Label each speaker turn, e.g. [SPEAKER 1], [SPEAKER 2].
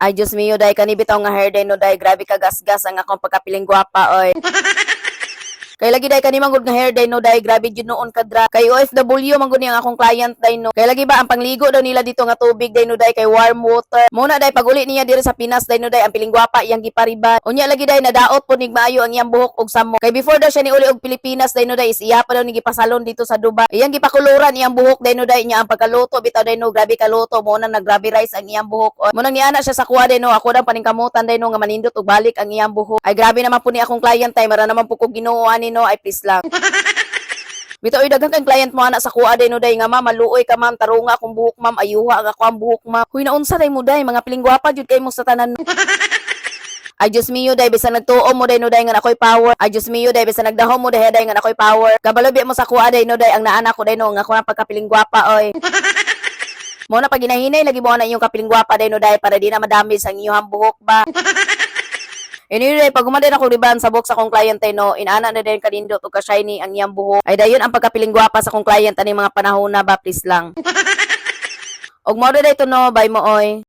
[SPEAKER 1] Ay, Diyos mio day, kani bitaw nga hair day no day, grabe ka gasgas ang akong pagkapiling gwapa oy. Kay lagi day, kani manggod nga hair day no day, grabe jud noon kadra. Kay OFW manggod ni ang akong client day no. Kay lagi ba, ang pangligo daw nila dito nga tubig day no day kay warm water. Muna day, pag-uli niya diri sa Pinas day no day, ang piling gwapa iyang gipariban. Unya lagi day, nadaot po nig maayo ang iyang buhok og samo. Kay before daw siya ni uli og Pilipinas day no day is iya pa daw ni gipasalon dito sa Dubai. Iyang gipakuluran iyang buhok day no day niya. Ang pagkaluto bitaw day no, grabe kaluto mo nang naggrabe rice ang iyang buhok. Mo nang niana siya sa kuha day no, ako daw paningkamutan day no nga manindot og balik ang iyang buhok. Ay, grabe naman po ni akong client tay, mara naman po ko Ginoo ani no, ay please lang. Bitaw oy, daghan kang client mo ana sa kuha day no day nga, "Ma'am, maluoy ka ma'am, tarunga akong buhok ma'am, ayuha ang ako ang buhok ma'am." Huy, naunsa day mo day, mga piling gwapa jud kay mo sa tanan. Ay, Diyos mio day, bisan nagtuo mo day no day nga ako'y power. Ay, Diyos mio day, bisan nagdahom mo day day nga ako'y power. Kabalo biya mo sa kuha day no day, ang naana ko day no nga ako ang pagkapiling gwapa oy. Mo na pag ginahinay lagi mo na inyong kapiling gwapa day no day para di na madamage ang inyong buhok ba. Anyway, pag human din ako riban sa buhok sa akong client ay no, inana na din kanindot ug ka-shiny ang iyang buhok. Ay, dayon ang pagkapiling gwapa sa akong client ani mga panahon na ba, please lang. Og mo day to no, bye mo oy.